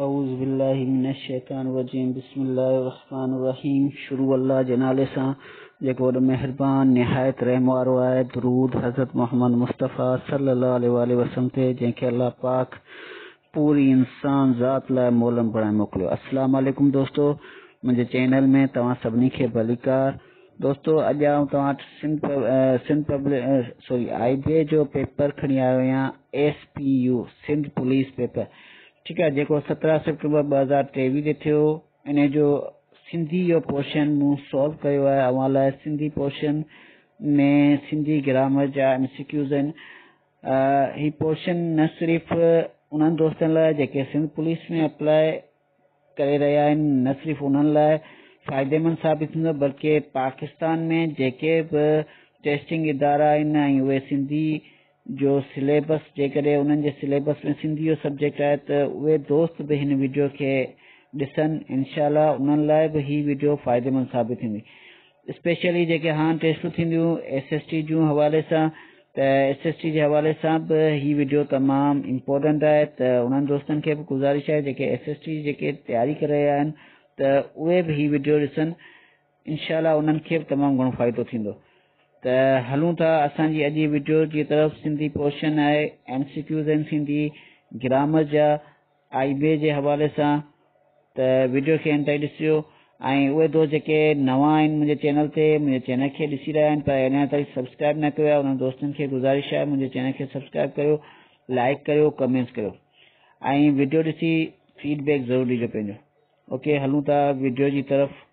اعوذ بالله من الشيطان الرجيم بسم الله الرحمن الرحيم شروع الله جي نالي سان جيڪو وڏو مهربان نهايت رحم وارو آهي. درود حضرت محمد مصطفيٰ صلي الله عليه واله وسلم تي جنهن کي الله پاڪ پوري انسان ذات لاء مولم بڻائي موڪليو. السلام عليڪم دوستو، منهنجي چينل ۾ توهان سڀني کي ڀليڪار. دوستو اڄ آئون توهان وٽ سنڌ پبلڪ سوري آئي بي جو پيپر کڻي آيو آهيان، S P U Sindh police paper, ٺيڪ آهي، جيڪو 17 سيپٽمبر 2023 تي ٿيو. ان جو سنڌي جو پورشن مون سالو ڪيو آهي اوهان لاء. سنڌي پورشن ۾ سنڌي گرامر جا ايم سي ڪيوز آهن. هي پورشن نه صرف انهن دوستن لاء جيڪي سنڌ پوليس ۾ اپلاء ڪري رهيا آهن، نه صرف انهن لاء فائديمند ثابت ٿيندو، بلڪه پاڪستان ۾ جيڪي به ٽيسٽنگ ادارا آهن ۽ اهي سنڌي جو سليبس، جيڪڏهن انهن جي سليبس ۾ سنڌي جو سبجيڪٽ آهي ته اهي دوست به هن وڊيو کي ڏسن، انشاء الله انهن لاء به هي وڊيو فائديمند ثابت ٿيندي. اسپيشلي جيڪي هاڻ ٽيسٽون ٿينديون ايس ايس ٽي جون حوالي سان، ته ايس ايس ٽي جي حوالي سان به هي وڊيو تمام امپورٽنٽ آهي. ته انهن دوستن کي به گذارش آهي جيڪي ايس ايس ٽي جيڪي تياري ڪري رهيا آهن ته اهي به هي وڊيو ڏسن، انشاء الله انهن کي به تمام گهڻو فائدو ٿيندو. ته هلون ٿا اسان جي اڄ جي وڊيو جي طرف. سنڌي پورشن آهي، ايم سي ڪيوز آهن سنڌي گرامر جا آئي بي جي حوالي سان. ته وڊيو کي اينڊ تائين ڏسجو ۽ اهي دوست جيڪي نوان آهن منهنجي چينل تي، منهنجي چينل کي ڏسي رهيا آهن پر اڃا تائين سبسڪرائب نه ڪيو آهي، انهن دوستن کي گذارش آهي منهنجي چينل کي سبسڪرائب ڪريو، لائڪ ڪريو، ڪمينٽس ڪريو ۽ وڊيو ڏسي فيڊ بيڪ ضرور ڏجو پنهنجو. اوڪي هلون ٿا وڊيو جي طرف.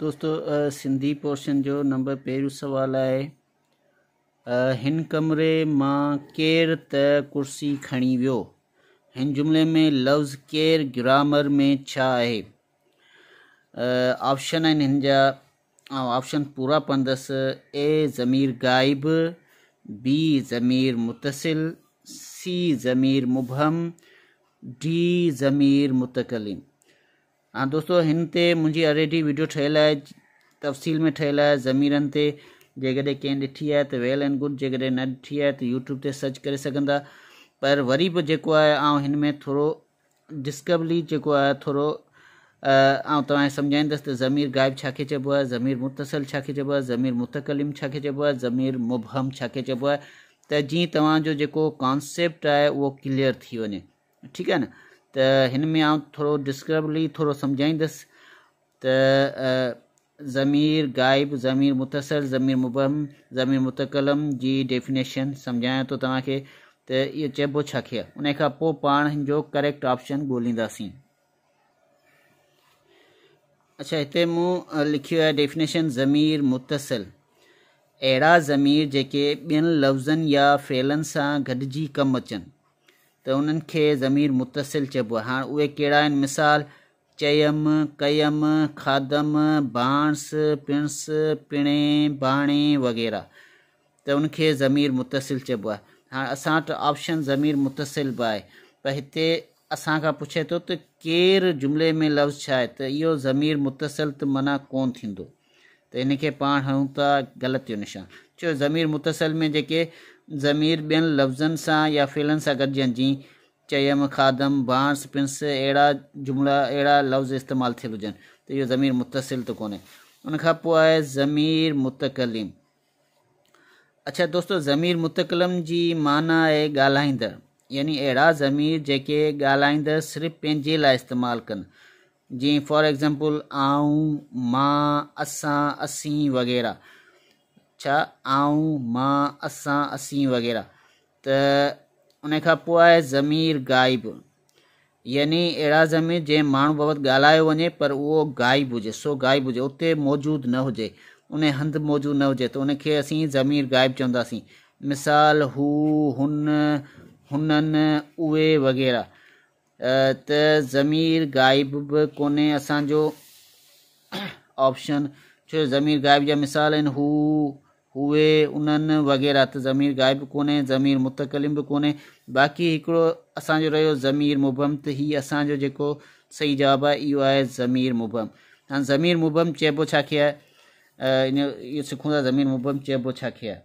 دوستو سنڌي پورشن جو نمبر پهريون سوال آهي، هن ڪمري مان ڪير ته ڪرسي کڻي ويو. هن جملي ۾ لفظ ڪير گرامر ۾ ڇا آهي؟ آپشن آهن هن جا، آئون آپشن پورا پڙهندس. اي ضمير غائب، بي ضمير متصل، سي ضمير مبهم، ڊي ضمير متڪلم. ها دوستو هن تي منهنجي آلريڊي ويڊيو ٺهيل آهي، تفصيل ۾ ٺهيل آهي ضميرن تي. جيڪڏهن ڪنهن ڏٺي آهي ته ويل اينڊ گڊ، جيڪڏهن نه ڏٺي آهي ته يوٽيوب تي سرچ ڪري سگهندا. پر وري به جيڪو آهي آئون هن ۾ ٿورو ڊسڪولي جيڪو آهي ٿورو آئون توهان کي سمجهائيندس ته ضمير غائب ڇا کي چئبو آهي، ضمير متصل ڇا کي چئبو آهي، ضمير متڪلم ڇا کي چئبو آهي، ضمير مبهم ڇا کي چئبو آهي، ته جيئن توهان جو جيڪو ڪانسيپٽ آهي اهو ڪليئر ٿي وڃي. ٺيڪ آهي نه؟ ته هن ۾ آئون ٿورو ڊسڪربلي ٿورو سمجهائيندس ته ضمير غائب، ضمير متصل، ضمير مبهم، ضمير متڪلم جي ڊيفينيشن سمجهايان ٿو توهان کي ته اهو چئبو ڇا کي آهي. ان کان پوء پاڻ هن جو ڪريڪٽ آپشن ڳولينداسين. اڇا هتي مون لکيو آهي ڊيفينيشن ضمير متصل، اهڙا ضمير جيڪي ٻين لفظن يا فعلن سان گڏجي ڪم اچن ته انهن کي ضمير متصل چئبو آهي. هاڻ اهي ڪهڙا آهن؟ مثال، چيم، ڪيم، کاڌم، بانس، پڻس، پڻي، باڻي وغيره، ته ان کي ضمير متصل چئبو آهي. هاڻ اسان وٽ آپشن ضمير متصل به آهي پر هتي اسان کان پڇي ٿو ته ڪير جملي ۾ لفظ ڇا آهي، ته اهو ضمير متصل ته معنيٰ ڪونه ٿيندو، ته ان کي پاڻ هڻون ٿا غلط جو نشان. ڇو ضمير متصل ۾ جيڪي ضمير ٻين لفظن سان يا فعلن سان گڏجن، جيئن چيم، کاڌم، بانس، پنس، اهڙا جملا، اهڙا لفظ استعمال ٿيل هجن ته اهو ضمير متصل ته ڪونهي. ان کان پوء آهي ضمير متڪلم. اڇا دوستو ضمير متڪلم جي معنيٰ آهي ڳالهائيندڙ، يعني اهڙا ضمير جيڪي ڳالهائيندڙ صرف پنهنجي لاء استعمال ڪن، جيئن فار ايگزامپل آئون، مان، اسان، اسين وغيره. ڇا آئون، مان، اسان، اسين وغيره. ته ان کان پوء آهي ضمير غائب، يعني اهڙا ضمير جنهن ماڻهو بابت ڳالهايو وڃي پر اهو غائب هجي، سو غائب هجي، اتي موجود نه هجي، ان هنڌ موجود نه هجي ته ان کي اسين ضمير غائب چونداسين. مثال هو، هن، هنن، اهي وغيره. ته ضمير غائب به ڪونهي اسان جو آپشن، ڇو جو ضمير غائب جا مثال آهن هو، اهي، انهن وغيره، ته ضمير غائب به ڪونهي، ضمير متڪلم به ڪونهي. باقي هڪڙو اسان جو رهيو ضمير مبهم، ته هي اسان جو جيڪو صحيح جواب آهي اهو آهي ضمير مبهم. هاڻ ضمير مبهم چئبو ڇا کي آهي؟ ان اهو سکون ٿا ضمير مبهم چئبو ڇا کي آهي.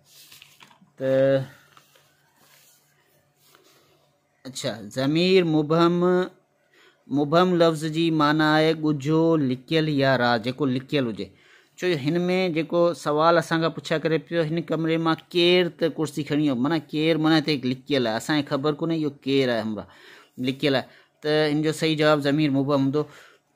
ته اڇا ضمير مبهم، مبهم لفظ جي معنيٰ آهي ڳجهو، لڪيل يا راز جيڪو لڪيل هجي. ڇو جو هن ۾ جيڪو سوال اسان کان پڇا ڪري پيو هن ڪمري مان ڪير ته ڪرسي کڻي ويو معنيٰ ڪير معنيٰ هتي لڪيل آهي اسان کي خبر ڪونهي اهو ڪير آهي همراهه لڪيل آهي ته هن جو صحيح جواب ضمير مبهم هوندو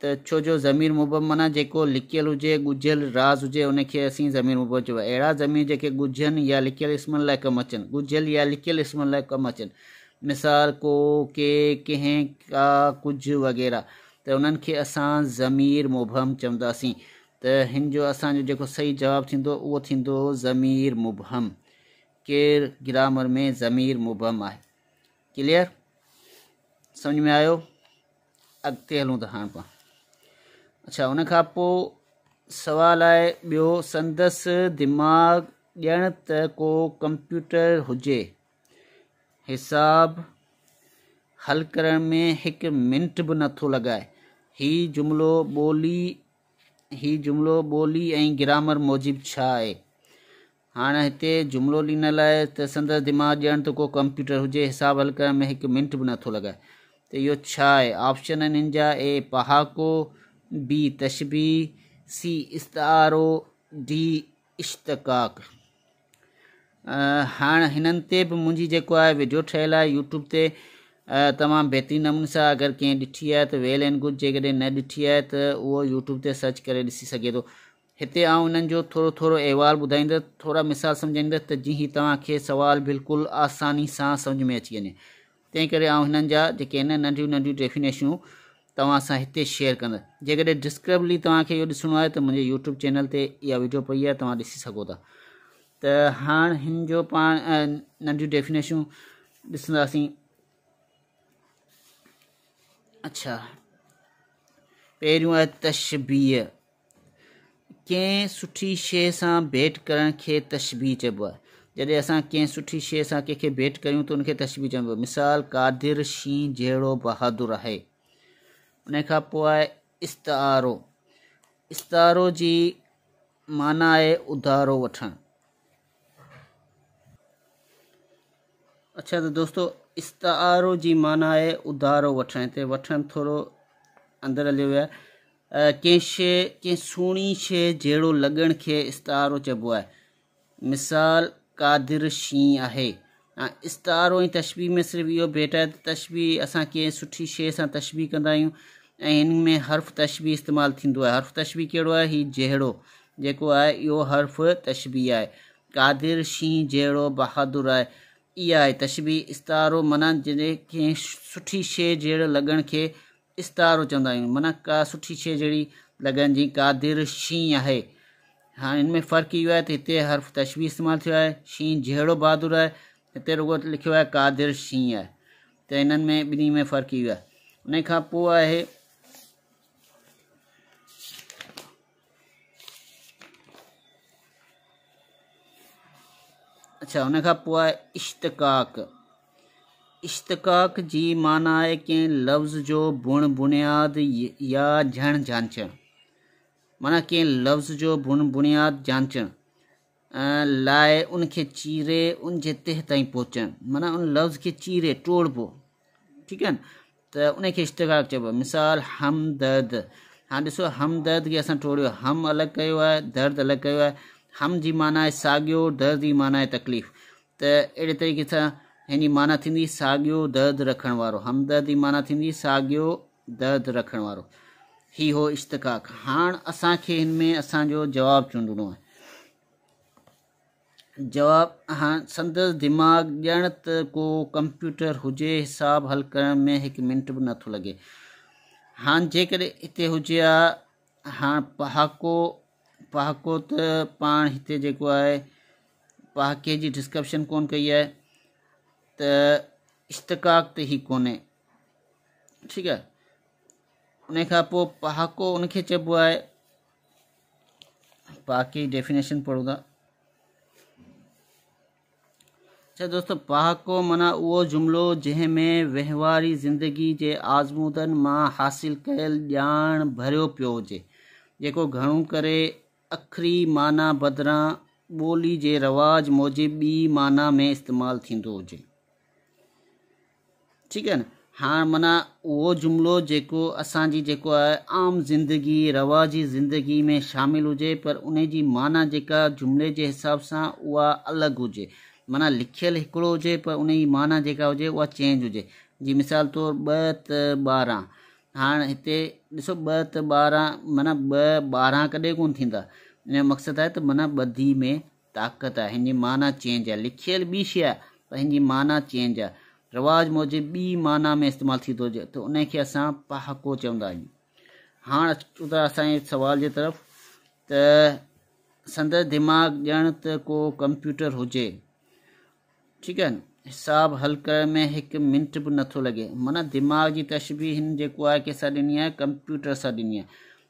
ته ڇو جو ضمير مبهم معنيٰ جيڪو لڪيل هجي، ڳجهيل راز هجي، ان کي اسين ضمير مبهم چئبو آهي. اهڙا ضمير جيڪي ڳجهن يا لڪيل اسمن لاء ڪم اچن. ڳجهيل يا لڪيل اسمن لاء ڪم اچن. مثال، ڪو، ڪي، ڪنهن، ڪا، ڪجهه وغيره ته انهن کي اسان ضمير مبهم چونداسين. ته هن جو اسان جو جيڪو صحيح جواب ٿيندو اهو ٿيندو ضمير مبهم. ڪير گرامر ۾ ضمير مبهم آهي. ڪليئر؟ سمجهه ۾ آيو؟ اڳتي هلون ٿا هاڻ پاڻ. اڇا ان کان پوء سوال آهي ٻيو، سندس دماغ ڄڻ ته ڪو ڪمپيوٽر هجي، حساب حل ڪرڻ ۾ هڪ منٽ به نٿو لڳائي. هي جملو ٻولي هي جملو ٻولي ۽ گرامر موجب ڇا آهي؟ هاڻ هتي جملو ڏنل آهي ته سندس دماغ ڄڻ ته ڪو ڪمپيوٽر هجي، حساب حل ڪرڻ ۾ هڪ منٽ به نٿو لڳائي ته اهو ڇا آهي؟ آپشن آهن هن جا، اي پهاڪو، بي تشبيهه، سي استعارو، ڊي اشتقاق. هاڻ هنن تي به منهنجي جيڪو آهي وڊيو ٺهيل آهي يوٽيوب تي تمام بهترين نموني سان اگر ڪنهن ڏٺي آهي ته ويل اينڊ گڊ، جيڪڏهن نه ڏٺي آهي ته اهو يوٽيوب تي سرچ ڪري ڏسي سگهي ٿو. هتي آئون انهن جو ٿورو ٿورو احوال ٻڌائيندس، ٿورا مثال سمجهائيندس ته جيئن هي توهان کي سوال بلڪل آساني سان سمجهه ۾ اچي وڃي. تنهن ڪري آئون هنن جا جيڪي آهن ننڍيون ننڍيون ڊيفينيشنون توهان سان هتي شيئر ڪندس. جيڪڏهن ڊسڪربلي توهان کي اهو ڏسڻو آهي ته منهنجي يوٽيوب چينل تي اها وڊيو پئي آهي توهان ڏسي سگهو ٿا. ته هاڻ هن جو پاڻ ننڍيون ڊيفينيشنون ڏسنداسين. اڇا پهريون آهي تشبيهه. ڪنهن سٺي شيء سان ڀيٽ ڪرڻ کي تشبيهه چئبو آهي. جڏهن اسان ڪنهن سٺي شيء سان ڪنهن کي ڀيٽ ڪريون ته ان کي تشبيهه چئبو آهي. مثال، قادر شينهن جهڙو بهادر آهي. ان کان پوء آهي استعارو. استعارو جي معنيٰ آهي اڌارو وٺڻ. اڇا ته دوستو استعارو جي معنيٰ آهي اڌارو وٺڻ. هتي وٺڻ ٿورو اندر هليو ويو آهي. ڪنهن شيء ڪنهن سهڻي شيء جهڙو لڳڻ کي استعارو چئبو آهي. مثال قادر شينهن آهي. استعارو ۽ تشبيهه ۾ صرف اهو ڀيٽ آهي ته تشبيهه اسان ڪنهن سٺي شيء سان تشبيهه ڪندا آهيون ۽ هن ۾ حرف تشبيهه استعمال ٿيندو آهي. حرف تشبيهه ڪهڙو آهي؟ هي جهڙو جيڪو آهي اهو حرف تشبيهه آهي. قادر شينهن جهڙو بهادر آهي. اها آهي تشبيهه. استعارو معنيٰ جڏهن ڪنهن سٺي شيء جهڙو لڳڻ کي استعارو چوندا آهيون معنيٰ ڪا سٺي شيء جهڙي لڳڻ جيئن قادر شينهن آهي. هاڻ ان ۾ فرق اهو آهي ته هتي حرف تشبيهه استعمال ٿيو آهي شينهن جهڙو بهادر آهي هتي رڳو لکيو آهي قادر شينهن آهي ته انهن ۾ ٻنهي ۾ فرق اهو آهي. ان کان پوء آهي اڇا ان کان پوء آهي اشتقاق. اشتقاق جي معنيٰ آهي ڪنهن لفظ جو بڻ بڻياد يا جهڻ جانچڻ. معنيٰ ڪنهن لفظ جو بڻ بڻياد جانچڻ لاء ان کي چيري ان جي تهه تائين پهچڻ. معنيٰ ان لفظ کي چيري ٽوڙبو. ٺيڪ آهي نه ته ان کي اشتقاق چئبو آهي. مثال همدرد. هاڻ ڏسو همدرد کي اسان ٽوڙيو، هم الڳ ڪيو آهي درد الڳ ڪيو آهي. هم جي معنيٰ آهي ساڳيو، درد جي معنيٰ آهي تڪليف. ته اهڙي طريقي سان هن جي معنيٰ ٿيندي ساڳيو درد رکڻ وارو. همدرد جي معنيٰ ٿيندي ساڳيو درد رکڻ وارو. هي هو اشتقاق. هاڻ اسان کي هن ۾ اسان جو جواب چونڊڻو آهي. جواب، هاڻ سندس دماغ ڄڻ ته ڪو ڪمپيوٽر هجي، حساب حل ڪرڻ ۾ هڪ منٽ به نٿو لڳي. هاڻ جيڪڏهن هتي هجي ها هاڻ پهاڪو، پهاڪو ته پاڻ هتي جيڪو آهي پهاڪي جي ڊسڪرپشن ڪونه ڪئي آهي ته اشتقاق ته هي ڪونهي. ٺيڪ آهي. ان کان پوء پهاڪو ان کي چئبو آهي. پهاڪي جي ڊيفينيشن پڙهون ٿا. اچھا دوستو پهاڪو معنيٰ اهو جملو جنهن ۾ وهنواري زندگي جي آزمودن مان حاصل ڪيل ڄاڻ ڀريو پيو هجي، جيڪو گهڻو ڪري اکري معنيٰ بدران ٻولي جي رواج موجب ٻي معنيٰ ۾ استعمال ٿيندو هجي. ٺيڪ آهي نه. هاڻ معنيٰ اهو جملو جيڪو اسان جي جيڪو آهي عام زندگي رواجي زندگي ۾ شامل هجي پر ان جي معنيٰ جيڪا جملي جي حساب سان اها الڳ هجي معنيٰ لکيل هڪڙو هجي پر ان جي معنيٰ جيڪا هجي اها چينج هجي جي مثال طور ٻه ته 12 هاڻ هتي ڏسو ٻه ته 12 معنيٰ ٻه 12 ڪڏهن ڪونه ٿيندا ان جو مقصد آهي ته معنيٰ ٻڌي ۾ طاقت آهي هن جي معنيٰ چينج آهي لکيل ٻي شيء آهي پر هن جي معنيٰ چينج آهي رواج موجب ٻي معنيٰ ۾ استعمال ٿي ٿو هجي ته ان کي اسان پهاڪو چوندا آهيون. هاڻ اچون ٿا اسان جي سوال جي طرف ته سندس دماغ ڄڻ ته ڪو ڪمپيوٽر هجي. ٺيڪ آهي حساب حل ڪرڻ ۾ هڪ منٽ به نٿو لڳي. معنيٰ دماغ جي تشبيهه هن جيڪو آهي ڪنهن سان ڏني آهي ڪمپيوٽر سان ڏني آهي.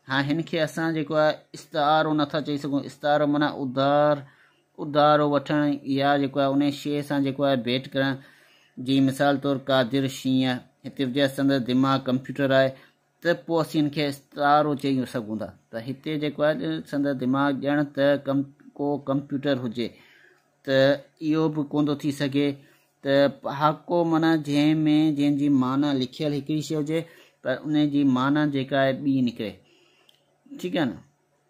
هاڻ هن کي اسان جيڪو آهي استعارو نٿا چئي سگهون. استعارو معنيٰ اڌار اڌارو وٺڻ يا جيڪو آهي انهي شيء سان جيڪو آهي ڀيٽ ڪرڻ جي مثال طور قادر شينهن هتي به سندس دماغ ڪمپيوٽر آهي ته پوء اسين هن کي استعارو چئي سگهون ٿا ته هتي جيڪو آهي سندس دماغ ڄڻ ته ڪو ڪمپيوٽر هجي ته اهو به ڪونه ٿو ٿي سگهي ته پهاڪو معنيٰ جنهن ۾ جنهن جي معنيٰ لکيل هڪڙي شيء هجي پر ان جي معنيٰ جيڪا آهي ٻي نڪري ٺيڪ آهي نه.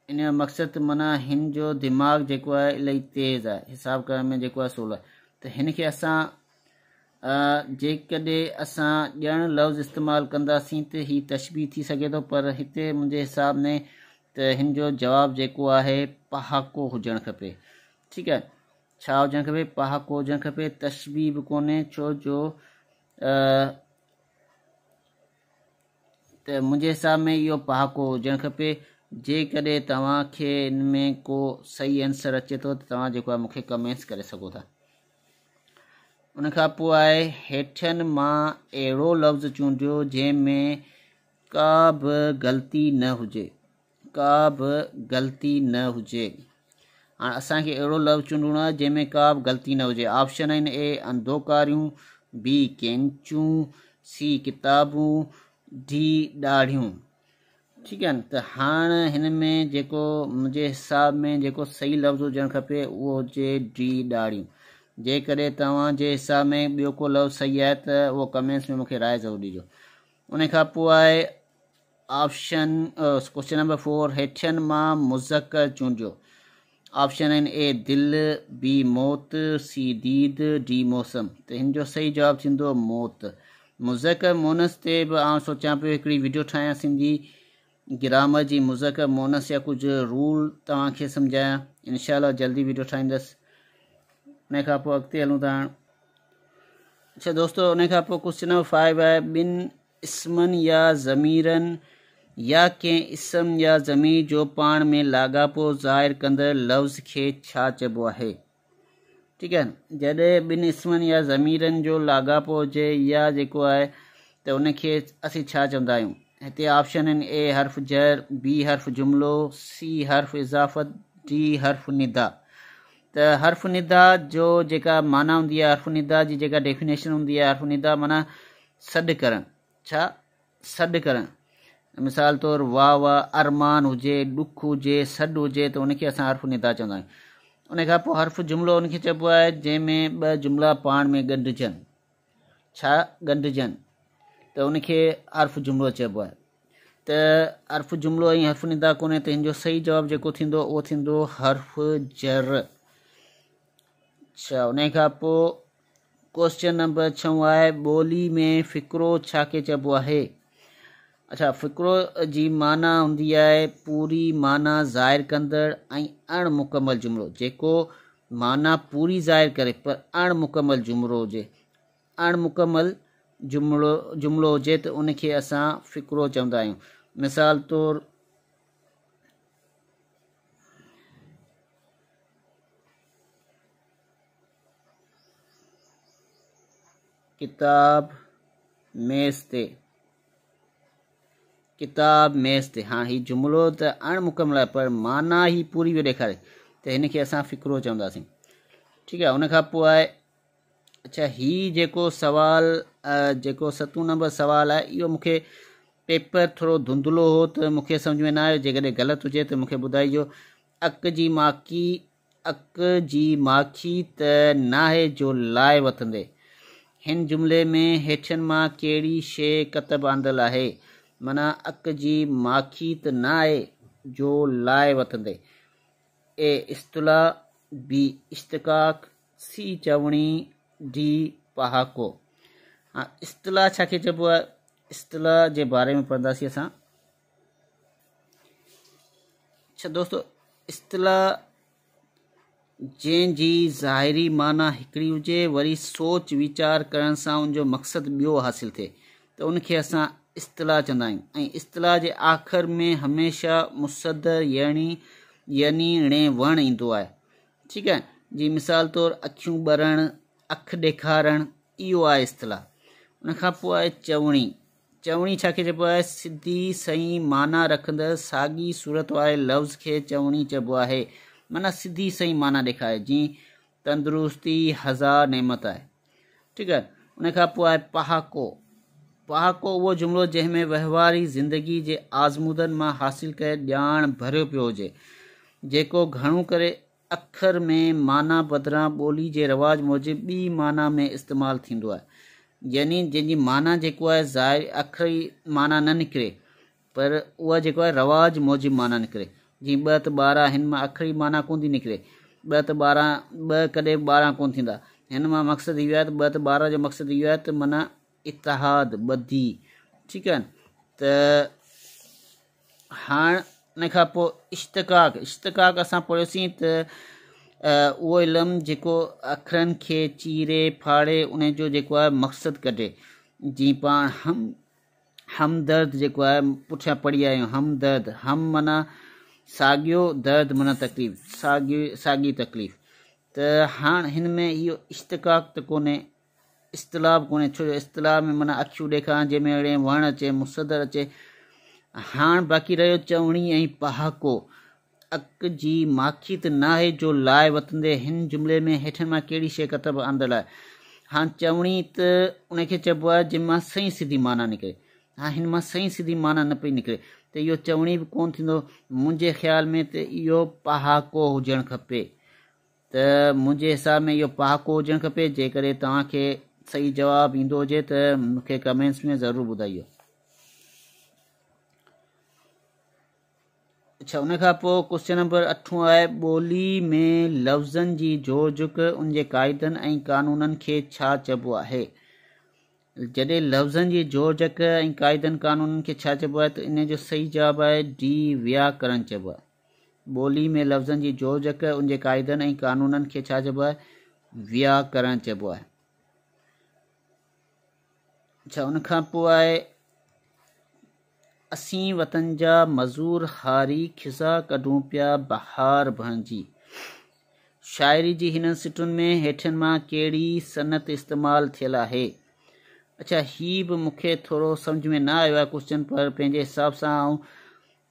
ان جو مقصد ته معنيٰ هن جو دماغ جيڪو آهي الاهي تيز آهي حساب ڪرڻ ۾ جيڪو آهي سولو آهي ته هن کي اسان جيڪڏهن اسان ڄڻ لفظ استعمال ڪنداسين ته هي تشبيهه ٿي سگهي ٿو پر هتي منهنجي حساب ۾ ته هن جو جواب جيڪو آهي پهاڪو هجڻ کپي ٺيڪ آهي ڇا هجڻ کپي پهاڪو هجڻ کپي تشبيهه به ڪونهي ڇو جو ته منهنجي حساب ۾ اهو پهاڪو هجڻ کپي. جيڪڏهن توهان کي ان ۾ ڪو صحيح آنسر اچي ٿو ته توهان جيڪو آهي مون کي ڪمينٽس ڪري سگهو ٿا. ان کان پوء آهي هيٺين مان اهڙو لفظ چونڊيو جنهن ۾ ڪا به غلطي نه هجي. ڪا به غلطي نه هجي. هاڻ اسان کي اهڙو لفظ چونڊڻو آهي جنهن ۾ ڪا به غلطي نه هجي. آپشن آهن اي انڌوڪاريون، بي ڪينچون، سي ڪتابون، ڊي ڏاڙهيون. ٺيڪ آهي ته هاڻ هن ۾ جيڪو منهنجي حساب ۾ جيڪو صحيح لفظ هجڻ کپي اهو هجي ڊي ڏاڙهيون. جيڪڏهن توهان جي حساب ۾ ٻيو ڪو لفظ صحيح آهي ته اهو ڪمينٽس ۾ مون کي راء ضرور ڏجو. ان کان پوء آهي آپشن ڪوشچن نمبر 4 هيٺين مان مذڪر چونڊيو. آپشن آهن اي دل، بي موت، سي ديد، ڊي موسم. ته هن جو صحيح جواب ٿيندو موت. مذڪر مونث تي به آئون سوچيان پيو هڪڙي وڊيو ٺاهيان سنڌي گرامر جي مذڪر مونث جا ڪجهه رول توهان کي سمجهايان. انشاء الله جلدي وڊيو ٺاهيندس. ان کان پوء اڳتي هلون ٿا هاڻ. اچھا دوستو ان کان پوء ڪوشچن نمبر 5 آهي ٻن اسمن يا ضميرن يا ڪنهن اسم يا ضمير جو پاڻ ۾ لاڳاپو ظاهر ڪندڙ لفظ کي ڇا چئبو آهي؟ ٺيڪ آهي جڏهن ٻن اسمن يا ضميرن جو لاڳاپو هجي يا جيڪو آهي ته ان کي اسين ڇا چوندا آهيون؟ هتي آپشن آهن اي حرف جر، بي حرف جملو، سي حرف اضافت، ڊي حرف ندا. ته حرف ندا جو جيڪا معنيٰ هوندي آهي حرف ندا جي جيڪا ڊيفينيشن هوندي آهي حرف ندا معنيٰ سڏ ڪرڻ. ڇا؟ سڏ ڪرڻ. مثال طور واء واء، ارمان هجي، ڏک هجي، سڏ هجي ته ان کي اسان حرف ندا چوندا آهيون. ان کان پوء حرف جملو ان کي چئبو آهي جنهن ۾ ٻه جملا پاڻ ۾ ڳنڍجن. ڇا؟ ڳنڍجن ته ان کي حرف جملو چئبو آهي. ته حرف جملو ۽ حرف ندا ڪونهي ته هن جو صحيح جواب جيڪو ٿيندو اهو ٿيندو حرف جر. اڇا ان کان پوء ڪوئسچن نمبر ڇهون آهي ٻولي ۾ فقرو ڇا کي چئبو آهي؟ اڇا فقرو جي معنيٰ هوندي آهي پوري معنيٰ ظاهر ڪندڙ ۽ اڻ مڪمل جملو جيڪو معنيٰ پوري ظاهر ڪري پر اڻ مڪمل جملو هجي اڻ مڪمل جملو جملو هجي ته ان کي اسان فقرو چوندا آهيون مثال طور ڪتاب ميز تي ڪتاب ميز تي هاڻ هي جملو ته اڻ مڪمل آهي پر معنيٰ هي پوري پيو ڏيکاري ته هن کي اسان فقرو چونداسين ٺيڪ آهي ان کان پوء آهي اچھا هي جيڪو سوال جيڪو ستون نمبر سوال آهي اهو مونکي پيپر ٿورو ڌنڌلو هو ته مونکي سمجھ ۾ نه آيو جيڪڏهن غلط هجي ته مونکي ٻڌائجو اڪ جي ماکي اڪ جي ماکي ته ناهي جو لائي وتندي. هن جملي ۾ هيٺين مان ڪهڙي شيء ڪتب آندل آهي؟ معنيٰ اڪ جي ماکي ته نه آهي جو لائي وتندي. اي اصطلاح، بي اشتقاق، سي چوڻي، ڊي پهاڪو. هاڻ اصطلاح ڇا کي چئبو آهي؟ اصطلاح جي باري ۾ پڙهنداسين اسان. اڇا دوستو اصطلاح جنهن جي ظاهري معنيٰ هڪڙي هجي وري سوچ ويچار ڪرڻ سان ان جو مقصد ٻيو حاصل ٿئي ته ان کي اسان اصطلاح چوندا آهيون ۽ اصطلاح جي آخر ۾ هميشه مصدر يعني يعني ڻي وڻ ايندو آهي ٺيڪ آهي جي مثال طور اکيون ٻرڻ اک ڏيکارڻ اهو آهي اصطلاح ان کان پوء آهي چوڻي چوڻي ڇا کي چئبو آهي؟ سڌي سئين معنيٰ رکندڙ ساڳي صورت واري لفظ کي چوڻي چئبو آهي. معنيٰ سڌي سئين معنيٰ ڏيکاري، جيئن تندرستي هزار نعمت آهي. ٺيڪ آهي. ان کان پوء آهي پهاڪو. پهاڪو اهو جملو جنهن ۾ وهنواري زندگي جي آزمودن مان حاصل ڪيل ڄاڻ ڀريو پيو هجي، جيڪو گهڻو ڪري اکر ۾ معنيٰ بدران ٻولي جي رواج موجب ٻي معنيٰ ۾ استعمال ٿيندو آهي. يعني جنهن جي معنيٰ جيڪو آهي ظاهري اکري معنيٰ نه نڪري پر اها جيڪو آهي رواج موجب معنيٰ نڪري. جيئن ٻه ته ٻارهن هن مان اکري معنيٰ ڪونه ٿي نڪري. ٻه ته ٻارهن ٻه ڪڏهن به ٻارهن ڪونه ٿيندا. هن مان مقصد اهو آهي ته ٻه ته ٻارهن جو مقصد اهو آهي ته معنيٰ اتحاد، ٻڌي، ٺيڪ آهي ته هاڻ ان کان پوء اشتقاق، اشتقاق اسان پڙهيوسين ته اهو علم جيڪو اکرن کي چيري ڦاڙي ان جو جيڪو آهي مقصد ڪڍي جيئن پاڻ هم همدرد جيڪو آهي پٺيان پڙهي آيا آهيون همدرد هم معنيٰ ساڳيو درد معنيٰ تڪليف ساڳي ساڳي تڪليف ته هاڻ هن ۾ اهو اشتقاق ته ڪونهي اصطلاح به ڪونهي ڇو جو اصطلاح ۾ معنيٰ اکيون ڏيکارڻ جنهن ۾ اڙي وڻ اچي مصدر اچي هاڻ باقي رهيو چوڻي ۽ پهاڪو اڪ جي ماکي ته ناهي جو لاء وتندي هن جملي ۾ هيٺين مان ڪهڙي شيء ڪتب آندل آهي هاڻ چوڻي ته ان کي چئبو آهي جنهن مان سئين سڌي معنيٰ نڪري هاڻ هن مان سئين سڌي معنيٰ نه پئي نڪري ته اهو چوڻي به ڪونه ٿيندو منهنجي خيال ۾ ته اهو پهاڪو هجڻ کپي ته منهنجي حساب ۾ اهو پهاڪو هجڻ کپي جيڪڏهن توهان کي صحيح جواب ايندو هجي ته مون کي ڪمينٽس ۾ ضرور ٻڌائيو. اڇا ان کان پوء ڪوشچن نمبر اٺون آهي ٻولي ۾ لفظن جي جوڙجڪ ان جي قاعدن ۽ قانونن کي ڇا چئبو آهي جڏهن لفظن جي جوڙجڪ ۽ قاعدن قانونن کي ڇا چئبو آهي ته ان جو صحيح جواب آهي ڊي وياڪرڻ چئبو آهي ٻولي ۾ لفظن جي جوڙجڪ ان جي قاعدن ۽ قانونن کي ڇا چئبو آهي؟ ويا ڪرڻ چئبو آهي. اڇا ان کان پوء آهي اسين وطن جا مزور هاري خزا ڪڍون پيا بهار بڻجي. شاعري جي هنن سٽن ۾ هيٺين مان ڪهڙي صنعت استعمال ٿيل آهي؟ اڇا هي به مون کي ٿورو سمجهه ۾ نه آيو آهي ڪوشچن پر پنهنجي حساب سان آئون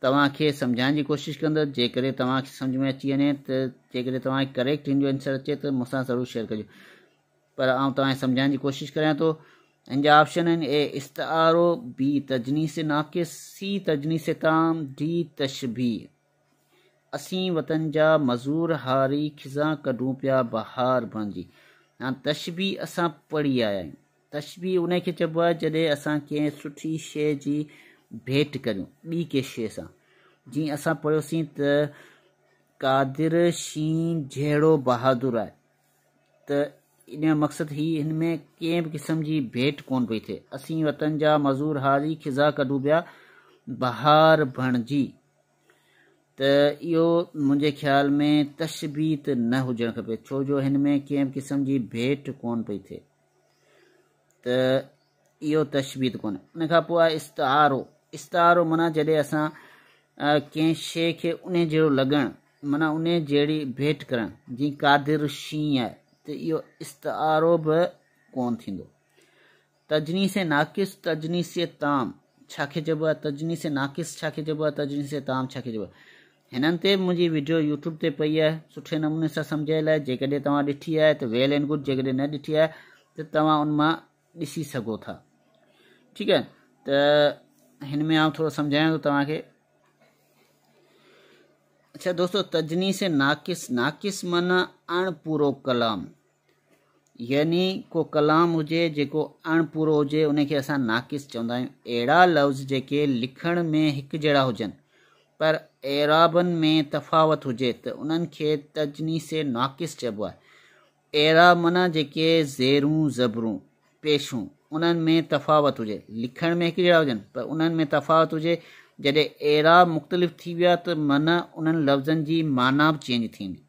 توهان کي سمجهائڻ جي ڪوشش ڪندس جيڪڏهن توهان کي سمجهه ۾ اچي وڃي ته جيڪڏهن توهان کي ڪريڪٽ هن جو آنسر اچي ته مون سان ضرور شيئر ڪجو پر آئون توهان کي سمجهائڻ جي ڪوشش ڪريان ٿو هن جا آپشن آهن اي استعارو بي تجنيس ناقص سي تجنيس تام ڊي تشبيهه اسين وطن جا مزور هاري خزان ڪڍون پيا بهار بڻجي هاڻ تشبيهه اسان پڙهي آيا آهيون تشبيهه انهي کي چئبو آهي جڏهن اسان ڪنهن سٺي شيء جي ڀيٽ ڪريون ٻي ڪنهن شيء سان. جيئن اسان پڙهيوسين ته قادر شينهن جهڙو بهادر آهي ته ان جو مقصد هي هن ۾ ڪنهن به قسم جي ڀيٽ ڪونه پئي ٿئي. اسين وطن جا مزور هاري خزان ڪڍون پيا بهار بڻجي ته اهو منهنجي خيال ۾ تشبيهه ته نه هجڻ کپي ڇو جو هن ۾ ڪنهن به قسم جي ڀيٽ ڪونه پئي ٿئي. ته اهو تشبيهه ته ڪونهي. ان کان پوء آهي استعارو. استعارو معنيٰ جڏهن اسان ڪنهن شيء کي انهي جهڙو لڳڻ معنيٰ انهي جهڙي ڀيٽ ڪرڻ جيئن قادر شينهن آهي ته اهو استعارو به ڪونه ٿيندو. تجنيس ناقص تجنيس تام ڇا کي چئبو آهي؟ تجنيس ناقص ڇا کي چئبو آهي؟ تجنيس تام ڇا کي چئبو آهي؟ هنن تي به منهنجي وڊيو يوٽيوب تي پئي آهي سٺي نموني سان سمجهايل آهي جيڪڏهن توهان ڏٺي آهي ته ويل اينڊ گڊ جيڪڏهن نه ڏٺي آهي ته توهان ان مان ڏسي سگهو ٿا ٺيڪ آهي ته هن ۾ آئون ٿورو سمجهايان ٿو توهان کي اچھا دوستو تجنيس ناقص ناقص معنی اڻ پورو ڪلام يعني ڪو ڪلام هجي جيڪو اڻ پورو هجي ان کي اسان ناقص چوندا آهيون. اهڙا لفظ جيڪي لکڻ ۾ هڪجهڙا هجن پر اعرابن ۾ تفاوت هجي ته انهن کي تجنيس ناقص چئبو آهي. اعراب معنيٰ جيڪي زيرون زبرون، پيشون، انهن ۾ تفاوت هجي. لکڻ ۾ هڪجهڙا هجن پر انهن ۾ تفاوت هجي. جڏهن اعراب مختلف ٿي ويا ته معنيٰ انهن لفظن جي معنيٰ به چينج ٿيندي.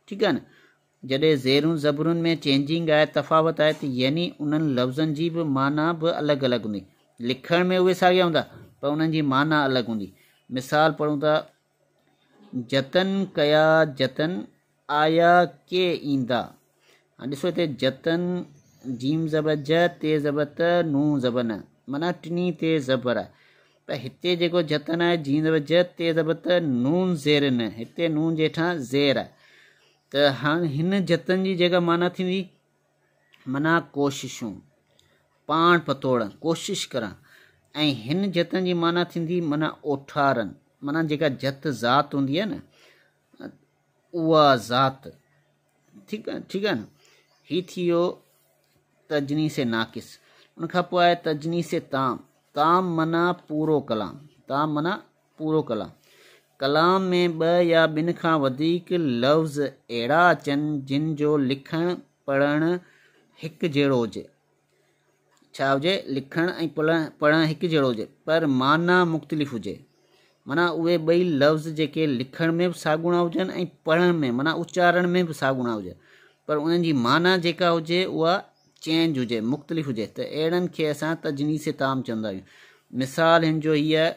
ٺيڪ آهي نه؟ جڏهن زيرون زبرن ۾ چينجنگ آهي، تفاوت آهي ته يعني انهن لفظن جي به معنيٰ به الڳ الڳ هوندي. لکڻ ۾ اهي ساڳيا هوندا پر انهن جي معنيٰ الڳ هوندي. مثال پڙهون ٿا، جتن ڪيا جتن، آيا ڪي ايندا. هاڻي ڏسو هتي جتن جيم زبر ج، تي زبر ت، نون زبر ن معنيٰ ٽنهي تي زبر آهي. پر هتي جيڪو جتن آهي جيم زبر ج، تي زبر ت، نون زير ن، هتي نون جي هيٺان زير آهي. ته هاڻ هن جتن جي جيڪا معنيٰ ٿيندي معنيٰ ڪوششون، پاڻ پتوڙڻ، ڪوشش ڪرڻ ۽ هن جتن جي معنيٰ ٿيندي معنيٰ اوٺارن، معنيٰ جيڪا جت ذات هوندي آهي نه اها ذات. ٺيڪ آهي، ٺيڪ آهي نه. هي ٿي ويو تجنيس ناقص. ان کان پوء آهي تجنيس تام. تام معنيٰ پورو ڪلام، تام معنيٰ پورو ڪلام. ڪلام ۾ ٻه يا ٻن کان وڌيڪ لفظ اهڙا اچن جن جو لکڻ پڙهڻ هڪ جهڙو هجي. ڇا هجي؟ لکڻ ۽ پڙهڻ هڪ جهڙو هجي پر معنيٰ مختلف هجي. معنيٰ اهي ٻئي لفظ جيڪي لکڻ ۾ به ساڳوڻا هجن ۽ پڙهڻ ۾ معنيٰ اچارڻ ۾ به ساڳوڻا هجن پر انهن جي معنيٰ جيڪا هجي اها چينج هجي، مختلف هجي ته اهڙن کي اسان تجنيس تام چوندا آهيون. مثال هن جو هي آهي،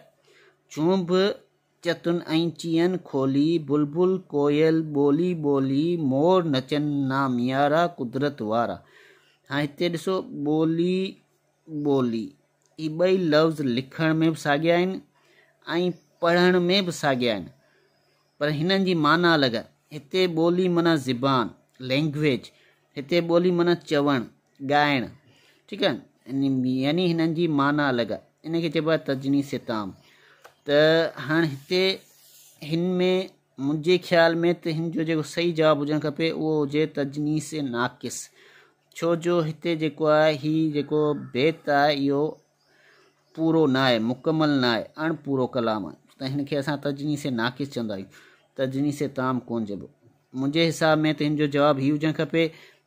چونڀ چتن ۽ چين کولي، بلبل ڪوئل ٻولي ٻولي، مور نچن ناميارا قدرت وارا. هاڻي هتي ڏسو ٻولي ٻولي هي ٻئي لفظ لکڻ ۾ به ساڳيا آهن ۽ پڙهڻ ۾ به ساڳيا آهن پر هنن جي معنيٰ الڳ آهي. هتي ٻولي معنيٰ زبان، Language، هتي ٻولي معنيٰ چوڻ، ڳائڻ، ٺيڪ آهي، يعني هنن جي معنيٰ الڳ آهي. ان کي چئبو آهي تجنيس تام. ته هاڻ هتي هن ۾ منهنجي خيال ۾ ته هن جو جيڪو صحيح جواب هجڻ کپي اهو هجي تجنيس ناقص، ڇو جو هتي جيڪو آهي هي جيڪو بيت آهي اهو پورو نه آهي، مڪمل نه آهي، اڻ پورو ڪلام آهي ته هن کي اسان تجنيس ناقص چوندا آهيون، تجنيس تام ڪونه چئبو. منهنجي حساب ۾ ته هن جو جواب هي هجڻ کپي.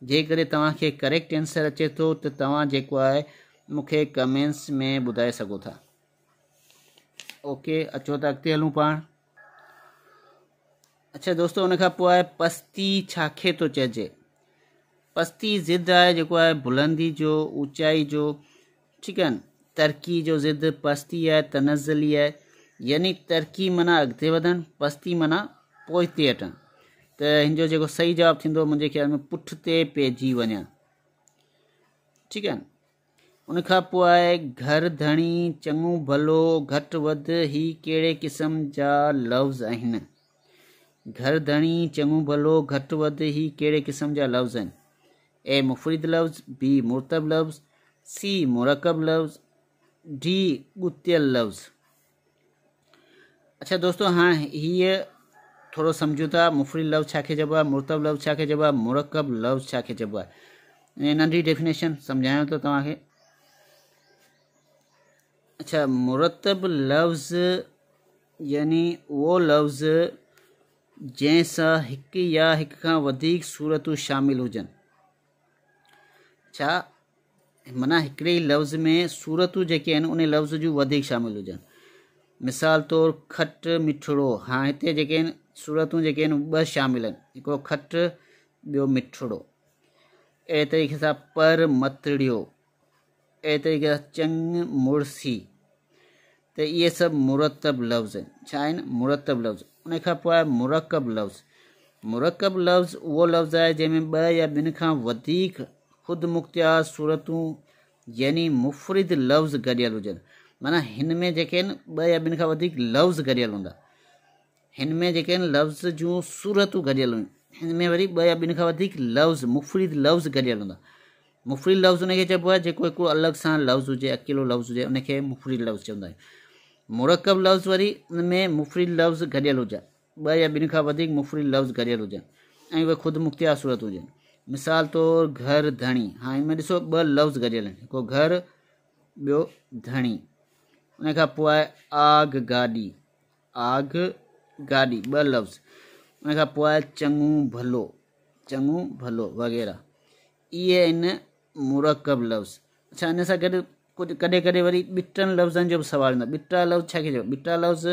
جيڪڏهن توهان کي ڪريڪٽ آنسر اچي ٿو ته توهان جيڪو آهي مون کي ڪمينٽس ۾ ٻڌائي سگهو ٿا. اوڪي اچو ته اڳتي هلون پاڻ. اڇا دوستو ان کان پوء آهي پستي ڇا کي ٿو چئجي؟ پستي ضد آهي جيڪو آهي بلندي جو، اوچائي جو، ٺيڪ آهي نه، ترقي جو ضد پستي آهي، تنزلي آهي، يعني ترقي معنيٰ اڳتي وڌڻ، پستي معنيٰ پوئتي هٽڻ. ته هن جو جيڪو صحيح جواب ٿيندو منهنجي خيال ۾ پٺتي پئجي وڃڻ، ٺيڪ آهي نه. ان کان پوء آهي گهر ڌڻي، چڱو ڀلو، گهٽ وڌ، هي ڪهڙي قسم جا لفظ آهن؟ گهر ڌڻي، چڱو ڀلو، گهٽ وڌ، هي ڪهڙي قسم جا لفظ آهن؟ اي مفرد لفظ، بي مرتب لفظ، سي مرڪب لفظ، ڊي ڳتيل لفظ. اڇا دوستو هاڻ هيء ٿورو سمجهون ٿا مفرد لفظ ڇا کي چئبو آهي، مرتب لفظ ڇا کي چئبو آهي، مرڪب لفظ ڇا کي چئبو آهي. ۽ ننڍي ڊيفينيشن سمجهايان ٿو توهان کي. اڇا مرتب لفظ يعني اهو لفظ جنهن سان هڪ يا هڪ کان وڌيڪ صورتون شامل هجن. ڇا معنيٰ هڪڙي ئي لفظ ۾ صورتون جيڪي آهن ان لفظ جون وڌيڪ شامل هجن. مثال طور کٽ مٺڙو، هاڻ هتي جيڪي آهن صورتون جيڪي آهن ٻه شامل آهن، هڪڙو کٽ ٻيو مٺڙو. اهڙي طريقي سان پر متڙيو، اهڙي طريقي سان چڱ مڙسي. ته اهي سڀ مرتب لفظ آهن. ڇا آهن؟ مرتب لفظ. ان کان پوء آهي مرڪب لفظ. مرڪب لفظ اهو لفظ آهي جنهن ۾ ٻه يا ٻن کان وڌيڪ خود مختيار صورتون يعني مفرد لفظ گڏيل هجن. معنيٰ هن ۾ جيڪي آهن ٻه يا ٻن کان وڌيڪ لفظ گڏيل هوندا. هن ۾ جيڪي آهن لفظ جون صورتون گڏيل هيون. هن ۾ وري ٻه يا ٻن کان وڌيڪ لفظ مفرد لفظ گڏيل هوندا. مفرد لفظ ان کي چئبو آهي جيڪو هڪڙو الڳ سان لفظ هجي، اڪيلو لفظ هجي، ان کي مفرد لفظ چوندا آهيون. مرڪب لفظ وري ان ۾ مفرد لفظ گڏيل هجن، ٻه يا ٻن کان وڌيڪ مفرد لفظ گڏيل هجن ۽ اهي خود مختيار صورت هجن. مثال طور گهر ڌڻي. هاڻي هن ۾ ڏسو ٻه لفظ گڏيل آهن، هڪ گهر ٻيو ڌڻي. ان کان پوء آهي آگ گاڏي، آگ گاڏي ٻه لفظ. ان کان پوء آهي چڱو ڀلو، چڱو ڀلو وغيره. اهي آهن مرڪب لفظ. اڇا ان سان گڏ ڪجهه ڪڏهن ڪڏهن وري ٻٽن لفظن جو به سوال ايندو آهي. ٻٽا لفظ ڇا کي چئبو؟ ٻٽا لفظ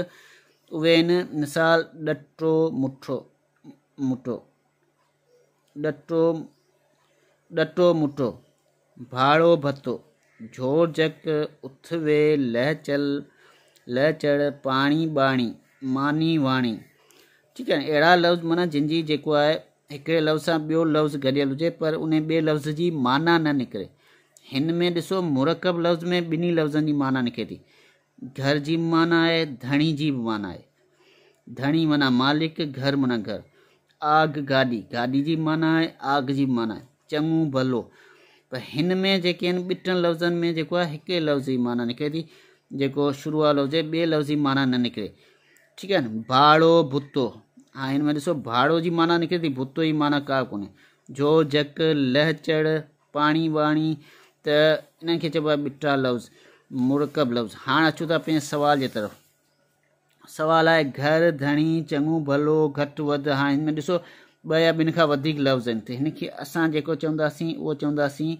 اهي آهن مثال ڏٽو مٺو، مٺو، ڏٽو، ڏٽو مٺو، ڀاڙو ڀتو، جهورجهڪ، اٿ وي، لهه چل، لهه چڙ، پاڻي ٻاڻي، ماني واڻي. ٺيڪ آهي اهڙا لفظ معنيٰ جن جي جيڪو آهي هڪڙي لفظ سان ٻيو لفظ گڏيل هجي پر ان ٻئي لفظ جي معنيٰ نه نڪري. هن ۾ ڏسو مرڪب لفظ ۾ ٻنهي لفظن جي معنيٰ نڪري ٿي. گهر جي به معنيٰ آهي، ڌڻي جي به معنيٰ آهي. ڌڻي معنيٰ مالڪ، گهر معنيٰ گهر. آگ گاڏي، گاڏي جي به معنيٰ آهي، آگ جي به معنيٰ آهي. چڱو ڀلو. پر هن ۾ جيڪي آهن ٻٽن لفظن ۾ جيڪو آهي هڪ ئي لفظ جي معنيٰ نڪري ٿي، جيڪو شروع وارو لفظ آهي ٻئي لفظ جي معنيٰ نه نڪري. ٺيڪ آهي نه. ڀاڙو ڀتو، ها هن ۾ ڏسو ڀاڙو جي معنيٰ نڪري ٿي، ڀتو جي معنيٰ ڪا ڪونهي. جهو جهڪ، لهه چڙهه، پاڻي ٻاڻي، ته انهن کي چئبو آهي ٻٽا لفظ، مرڪب لفظ. هاڻ اچون ٿا پنهنجي سوال جي طرف. سوال آهي گهر، ڌڻي، چڱو ڀلو، گهٽ وڌ. هاڻ هن ۾ ڏسو ٻه يا ٻن کان وڌيڪ لفظ آهن ته هن کي اسان جيڪو چونداسين اهو چونداسين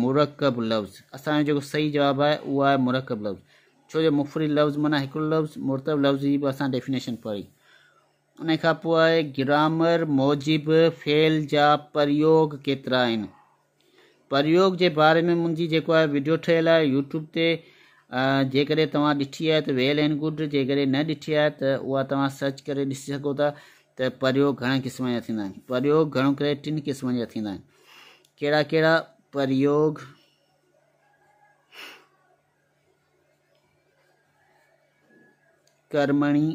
مرڪب لفظ. اسان جو جيڪو صحيح جواب آهي اهو آهي مرڪب لفظ، ڇو جو مفرد لفظ معنيٰ هڪڙو لفظ، مرتب لفظ جي به اسان ڊيفينيشن پڙهي. ان کان پوء آهي گرامر موجب فعل جا پريوگ ڪيترا آهن. پريوگ جي باري ۾ منهنجي جيڪو آهي وڊيو ٺهيل آهي يوٽيوب تي، جيڪڏهن توهان ڏٺي آهي ته ويل اينڊ گڊ، جيڪڏهن نه ڏٺي آهي ته اها توهان سرچ ڪري ڏسي سگهو ٿا ته پريوگ گهڻن قسمن جا ٿيندا آهن. پريوگ گهڻو ڪري ٽن قسمن جا ٿيندا آهن. ڪهڙا ڪهڙا؟ پريوگ ڪرمڻي،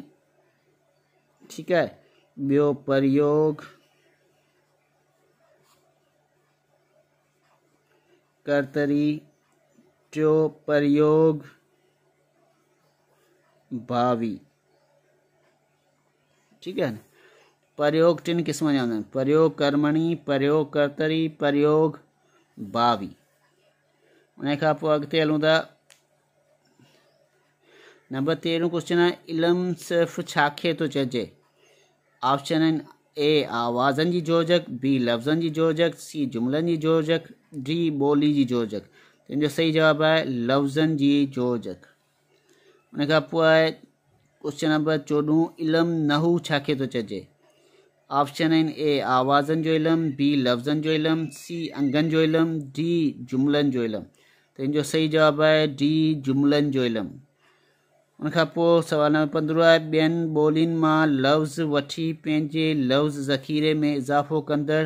ٺيڪ آهي، ٻيو پريوگ ڪرتري، ٽيو پريوگ ڀاوي. ٺيڪ آهي نه. پريوگ ٽن قسمن جا هوندا آهن، پريوگ ڪرمڻي، پريوگ ڪرتري، پريوگ ڀاوي. ان کان پوء اڳتي هلون ٿا. نمبر تيرهون ڪوشچن آهي علم صرف ڇا کي ٿو چئجي؟ آپشن آهن اي آوازن جي جوڙجڪ، بي لفظن جي جوڙجڪ، سي جملن جي جوڙجڪ، ڊي ٻولي جي جوڙجڪ. ان جو صحيح جواب آهي لفظن جي جوڙجڪ. ان کان پوء آهي ڪوشچن نمبر چوڏهون علم نحو ڇا کي ٿو چئجي؟ آپشن آهن اي آوازن جو علم، بي لفظن جو علم، سي انگن جو علم، ڊي جملن جو علم. ته ان جو صحيح جواب آهي ڊي جملن جو علم. ان کان پوء سوال نمبر پندرهون آهي ٻين ٻولين مان لفظ وٺي پنهنجي لفظ ذخيري ۾ اضافو ڪندڙ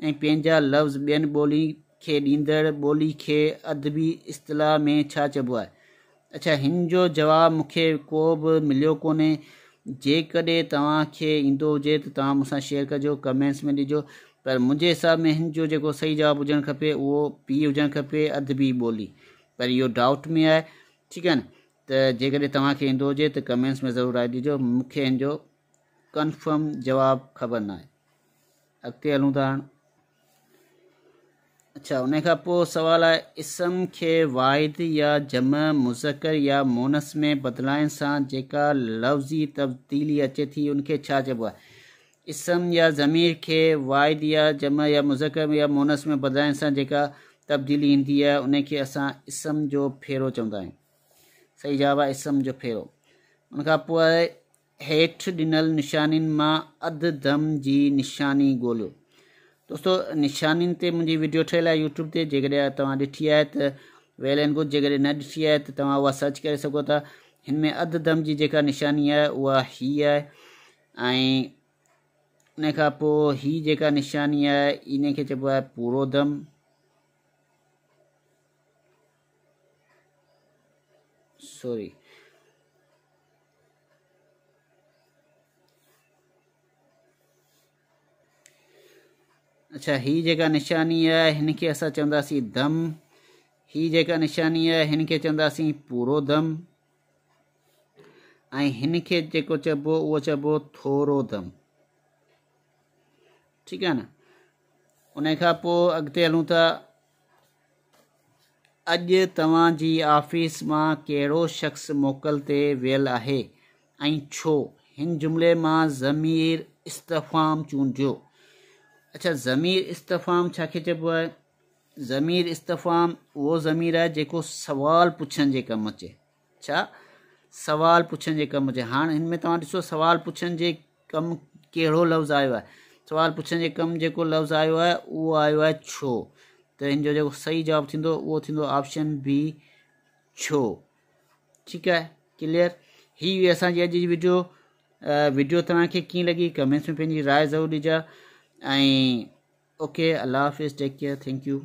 ۽ پنهنجا لفظ ٻين ٻولين کي ڏيندڙ ٻولي کي ادبي اصطلاح ۾ ڇا چئبو آهي؟ اڇا هن جو جواب مون کي ڪو به مليو ڪونهي، جيڪڏهن توهان کي ايندو هجي ته توهان مون سان شيئر ڪجو، ڪمينٽس ۾ ڏجو، پر منهنجي حساب ۾ هن جو جيڪو صحيح جواب هجڻ کپي اهو پي هجڻ کپي ادبي ٻولي، پر اهو ڊائوٽ ۾ آهي، ٺيڪ آهي نه، ته جيڪڏهن توهان کي ايندو هجي ته ڪمينٽس ۾ ضرور راء ڏجو، مون کي هن جو ڪنفرم جواب خبر ناهي. اڳتي هلون ٿا هاڻ. اڇا ان کان پوء سوال آهي اسم کي واحد يا جمع، مذڪر يا مونث ۾ بدلائڻ سان جيڪا لفظي تبديلي اچي ٿي ان کي ڇا چئبو آهي؟ اسم يا ضمير کي واحد يا جمع يا مذڪر يا مونث ۾ بدلائڻ سان جيڪا تبديلي ايندي آهي ان کي اسان اسم جو ڦيرو چوندا آهيون. صحيح جواب آهي اسم جو ڦيرو. ان کان پوء آهي هيٺ ڏنل نشانين مان اڌ دم جي نشاني ڳوليو. دوستو نشانين تي منهنجي وڊيو ٺهيل آهي يوٽيوب تي، جيڪڏهن توهان ڏٺي آهي ته ويل اينڊ گڊ، جيڪڏهن نه ڏٺي آهي ته توهان اها سرچ ڪري سگهو ٿا. هن ۾ اڌ دم جي جيڪا نشاني آهي اها هي آهي ۽ ان کان پوء هي جيڪا نشاني آهي ان کي چئبو آهي پورو دم. سوري اڇا هي جيڪا نشاني آهي هن کي اسان چونداسين دم، هي جيڪا نشاني آهي هن کي چونداسين پورو دم ۽ هن کي جيڪو چئبو اهو چئبو ٿورو دم. ٺيڪ آهي نه. ان کان پوء اڳتي هلون ٿا. اڄ توهان جي آفيس مان ڪهڙو شخص موڪل تي ويل آهي ۽ ڇو؟ هن جملي مان ضمير استفهام چونڊيو. اڇا ضمير استفهام ڇا کي چئبو آهي؟ ضمير استفهام اهو ضمير آهي جيڪو سوال پڇڻ جي ڪم اچي. ڇا؟ سوال پڇڻ جي ڪم اچي. هاڻ هن ۾ توهان ڏسو سوال پڇڻ جي ڪم ڪهڙو لفظ آيو آهي؟ سوال پڇڻ جي ڪم جيڪو لفظ آيو آهي اهو آيو آهي ڇو. ته هن جو جيڪو صحيح جواب ٿيندو اهو ٿيندو آپشن بي ڇو. ٺيڪ آهي ڪليئر. هي هئي اسان جي اڄ جي وڊيو. وڊيو توهان کي ڪيئن لڳي ڪمينٽس ۾ پنهنجي راء ضرور ڏجا ۽ اوڪي الله حافظ ٽيڪ ڪيئر thank you.